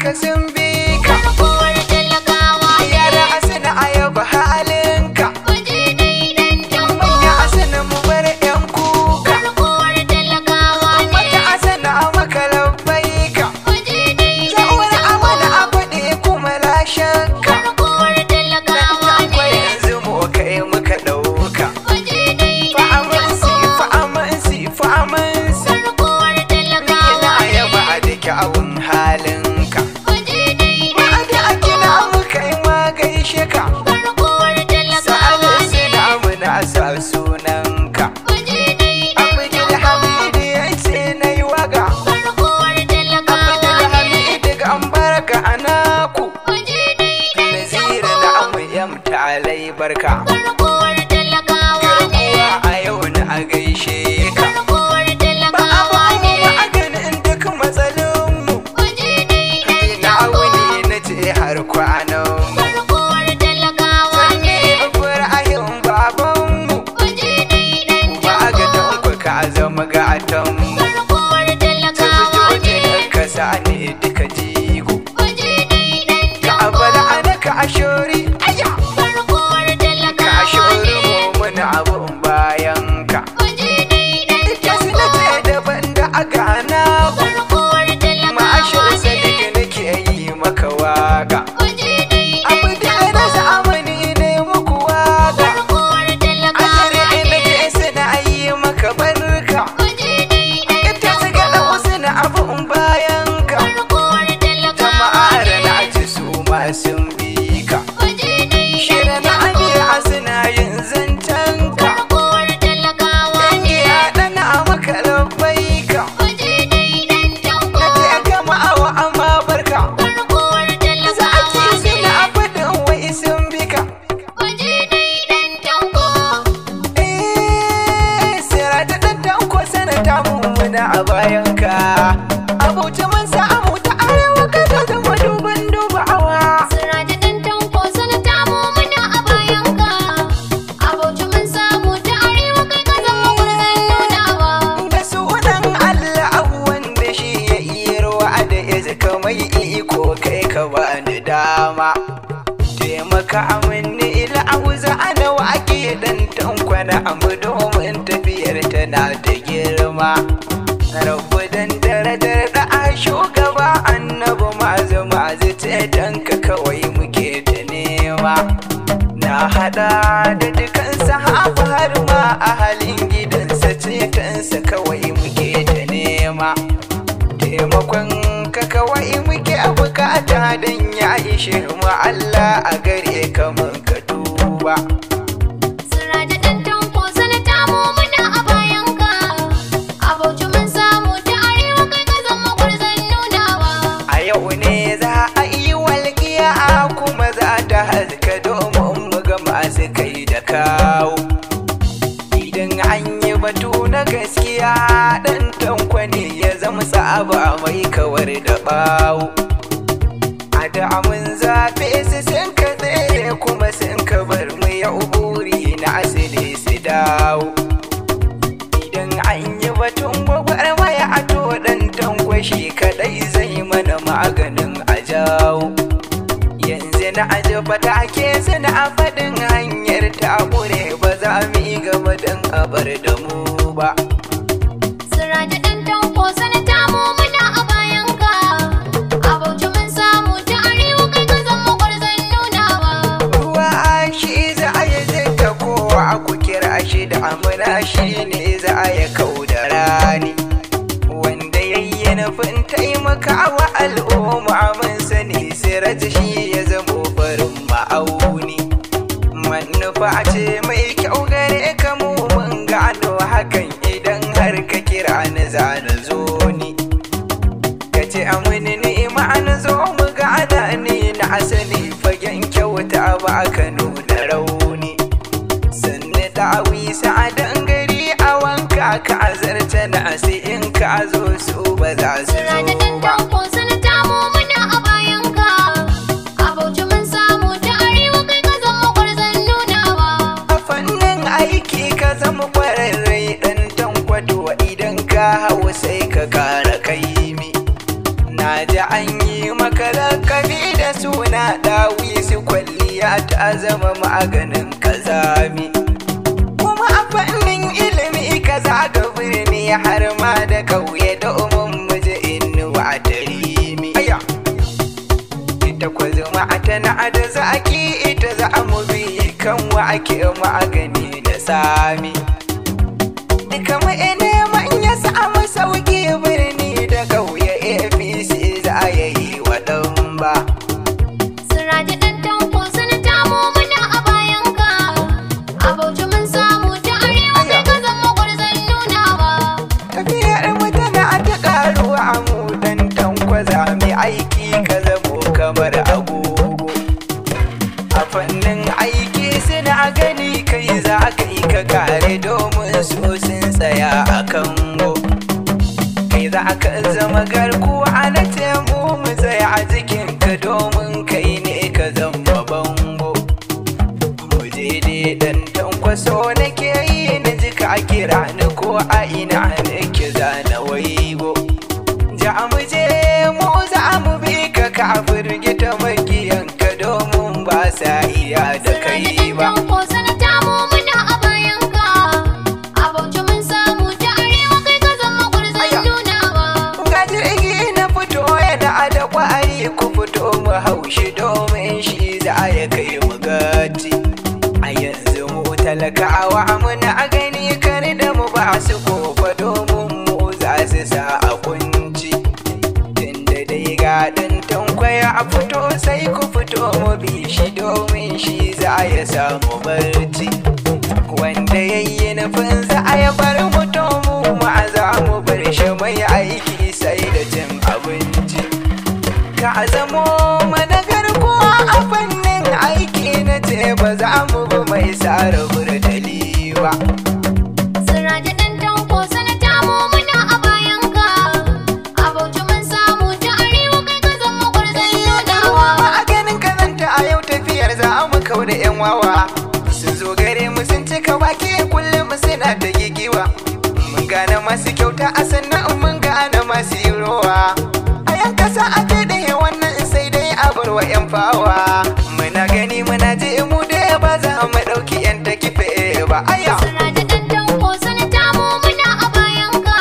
duka sun bi ka. Garkuwar talakawa ne. Yara asina ayaba halinka. Muje dai dan tanko. Manya asina mu bar yan kuka. Garkuwar talakawa ne. Mata asina a maka labbaika. Muje dai dan Sa'uwar amana tanko. a faɗi kuma la shakka. Garkuwar talakawa Tanko ne. yanzu mu kai muka ɗauka. Muje dai dan Fa'amansi, tanko. fa'amansi, fa'amansi. Garkuwar talakawa Ina ne. yaba da kyawun halinka. Muje dai dan Ma'ada a tanko. kina muka yi ma gaishe ka. Garkuwar talakawa Sa'adun ne. suna muna sa sunanka. Muje dai dan Abdul tanko. Hamidu ya ce na yi waka. Garkuwar talakawa ne. Abdul Hamidu an barka a naku. Muje dai dan Nazira na tanko. amu yam talai barka. Garkuwar talakawa ne. Garkuwa a yau na a gaishe ka. Garkuwar Ba a talakawa ba ne. mu maganin duk matsalinmu. Muje dai dan Ina tanko. wuni na ce har kwanan mu. Garkuwar talakawa ne. Ibrahim babanmu. Muje dai dan Ba a ga tanko. tanko ka zama gatanmu. Garkuwar talakawa ne. Ka sani duka jigo. Muje dai dan Ka tanko. abala anaka ashori. Aya! Garkuwar Ka talakawa ashori ne. mu muna abun bayan ka. Muje dai dan Ita suna tanko. ce daban da a gana ku. Garkuwar talakawa Ma'ashir ne. sadiq nake yi maka waka. Muje dai dan Abu da na tanko. zamani ne muku waka. Garkuwar talakawa Azare ne. nake suna yi maka barka. Muje dai dan Ita su ga tanko. suna abun bayan ka. Garkuwar talakawa Jama'ar ne. na ci su ma sun bi ka. Muje dai dan Shirin na tanko. abiya suna yin zancen ka. Garkuwar talakawa ne. Dangi ya ɗana a maka labbai ka. Muje dai dan tanko. Na ce gama awa amma barka. Garkuwar Za a ci talakawa ne. suna faɗin wai sun bi ka. Muje dai dan tanko. Eh, sira ta ɗan tanko sanata mu muna a bayan ka. Abuja mun samu ta arewa kada da madubin dubawa. Siraji ɗan tanko sanata mu muna a bayan ka. A Bauchi mun samu ta arewa kai ka zama gurzon nunawa. Da sunan Allah wanda shi ya iya ruwa da izka mai iko kai ka bani dama. Taimaka amini ila auza ana wake dan tankwana amu domin tafiyar tana da girma. Rabu dan darajar da a shugaba annabi mazu mazu ce danka kawai muke da nema. Na hada da dukan sahaba har ma ahalin gidansa ce kansa kawai muke da nema. Taimakon ka kawai muke a bukata don ya ishe mu Allah a gare ka mun ka duba. Siraji ɗan tanko sanata mu muna a bayan ka. A Bauchi mun samu ta arewa kai ka zama gurzon nunawa. A yau ne za a yi walƙiya kuma za ta haska domin mu ga masu kai da kawo. Idan an yi batu na gaskiya ɗan tanko ne ya zama sa'aba mai kawar da ɓawo. A da mun zaɓe su sun ka tsere kuma sun ka bar mu yau buri na asali su dawo. Idan an yi batun gwagwarmaya a to ɗan tankwashi kaɗai zai mana maganin a jawo. Yanzu na aji fatake suna faɗin hanyar takure ba za mu yi gaba don a bar da mu ba. Siraji ɗan tanko sanata mu muna a bayan ka. A Bauchi mun samu ta arewa kai ka zama gwarzon nunawa. Ruwa shi za a yi zika kowa ku kira shi da amina shi ne za a yi kau da rani. Wanda ya yi nufin taimakawa al'umma mun sani siraji shi ya zamo farin ma'auni. Manufa ce mai kyau gare ka mu mun gano hakan idan har ka kira ni za na zo ni. Ka ce amini ni'ima an zo mu gana ni na asali fagen kyauta ba ka nuna rauni. Sannu ta sa'adan gari a wanka ka azarta na sai in ka zo su ba za su Siraji zo ɗan ba. tanko sanata mu muna a bayan ka. A Bauchi mun samu ta arewa kai ka zama gwarzon nunawa. A ji an yi maka lakabi da suna ɗawisu kwalliya ta zama maganin kazami. Kuma a fannin ilimi ka zaga birni har ma da kauye domin mu ji inuwa ta rimi. Ita kwa zuma tana da zaki ita za mu bi kan wa ake magani da sami. Duka mu neman ya samu sauki birni da kauye APC za a yi wa ɗan ba. Siraji ɗan Tanko sanata mu muna a bayan ka. A Bauchi mun samu ta arewa kai ka zama gwarzon nunawa. Tafiyar mu tana ta karuwa a mu dan Tanko za mu aiki ka zamo kamar agogo. A fannin aiki suna gani kai za ka yi ka kare domin su sun tsaya a kango. Kai za ka zama garkuwa na temu mu tsaya a jikinka domin kai ne ka zama bango. Mu je dai dan Tankwaso nake yi na ji ka kira ni ko a ina nake zana waigo. Ja mu je mu za mu bi ka ka firgita makiyanka domin ba sa iya da Siraji kai ɗan ba. Tanko sanata mu muna a bayan ka. A Bauchi mun samu ta arewa kai ka zama gwarzon nunawa. Ga jirgi na fito yana da kwari ku fito mu haushi domin shi za ya kai mu gati. A yanzu mu talakawa muna gani kar da mu ba su kofa domin mu za su sa a kunci. Tunda dai ga ɗan Tanko ya fito sai ku fito mu bi shi domin shi za ya samu barci. Wanda ya yi nufin za a ya bar mu to mu ma za mu bar shi mai aiki sai da cin abinci. Ka zamo mana garkuwa a fannin aiki na ce ba za mu bi mai sare burtali ba. Siraji ɗan Tanko sanata mu muna a bayan ka. A Bauchi mun samu ta arewa kai ka zama gwarzon nunawa. Ba a ganin kazanta a yau tafiyar za mu kau da 'yan wawa. Sun zo gare mu sun cika baki kullum suna ta gigiwa. Mun gane masu kyauta a sannan mun gane masu yi rowa. A yan kasa a daɗe wannan sai dai a bar wa 'yan fawa. Muna gani muna ji mu dai ba za mu ɗauki 'yan ta kife ba. Aya! Siraji ɗan Tanko sanata mu muna a bayan ka.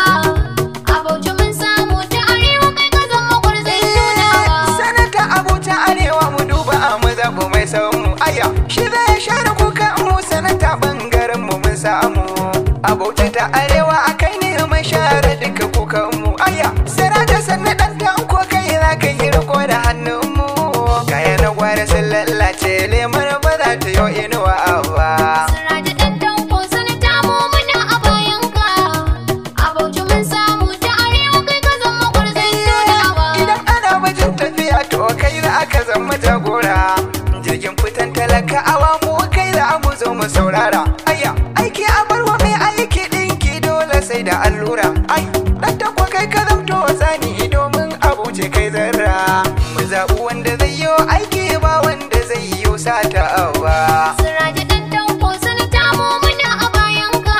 A Bauchi mun samu ta arewa kai ka zama gwarzon nunawa. Sanata abuja arewa mu duba a mu zaɓo mai mu aya shi zai share kuka mu sanata ɓangaren mu mun samu Abuja ta arewa a kai ne mai share duka kukan mu aya Siraja sannu ɗan Tanko kai za ka yi riko da hannun mu kaya na gwara sun lallace lemar ba za ta yi inuwa ba. Siraji ɗan Tanko sanata mu muna a bayan ka. A Bauchi mun samu ta arewa kai ka zama gwarzon nunawa. Idan ana bajin tafiya to kai za aka zama jagora. Jirgin fitan talaka awa mu kai za mu zo mu saurara. Aya, aiki a barwa mai aiki ɗinki dole sai da allura. Ai, ɗan Tanko kai ka zamto zani domin abuce kai zarra. Mu zaɓi wanda zai yi aiki ba wanda zai yi sata ba. Siraji ɗan Tanko sanata mu muna a bayan ka.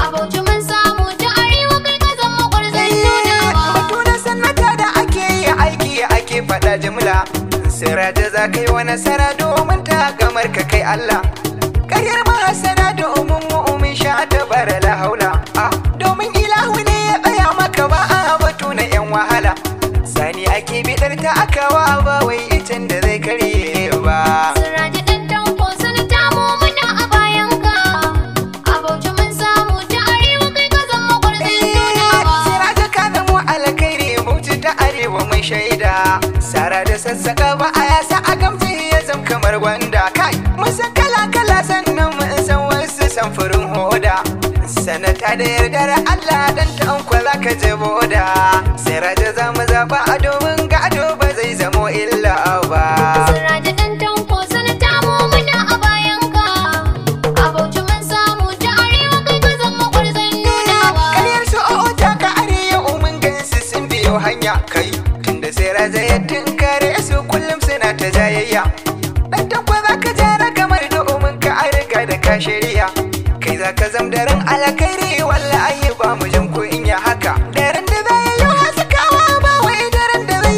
A Bauchi mun samu ta arewa kai ka zama gwarzon nunawa. Batu na sanata da ake yi aiki ake faɗa jimla. Siraja za ka yi wa nasara domin ta kamar ka kai Allah. Karyar mahasara domin mu'umin sha ta bara la haula. Ah, domin ilahu ne ya tsaya maka ba a batu na 'yan wahala. Sani ake bidar ta akawa ba wai icen da zai karye ba. Siraji ɗan Tanko sanata mu muna a bayan ka. A Bauchi mun samu ta arewa kai ka zama gwarzon nunawa. Siraja ka zamo alkhairi Bauchi ta arewa mai shaida. Sara da sassaka ba a yasa a gamji ya zam kamar gwanda. Kai, mun san kala kala sannan mun san wasu samfurin hoda. Sanata da yardar Allah dan Tanko za ka je boda. Siraja za mu zaɓa a domin gado ba zai zamo illa ba. Siraji ɗan Tanko sanata mu muna a bayan ka. A Bauchi mun samu ta arewa kai ka zama gwarzon nunawa. Karyar su o'o ta ka arewa mun gansu sun biyo hanya kai. Tunda Siraja ya tunkare su kullum suna ta jayayya. Dan Tanko za ka jara kamar domin ka a riga da ka shirya. Kai za ka zam daren alkhairi wallahi ba mu jin kunya haka. Daren da zai yi haskawa ba wai daren da zai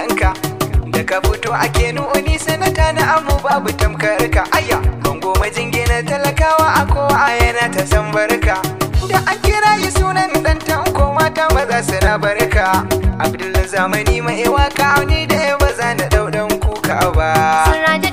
sunanka. Da ka fito ake nuni sanata na amu babu tamkarka. Aya bango majingina talakawa a kowa yana ta san barka. Da an kira yi sunan dan Tanko mata maza suna barka. Abdul zamani mai waka ni da ba za na dau dan kuka ba. Siraje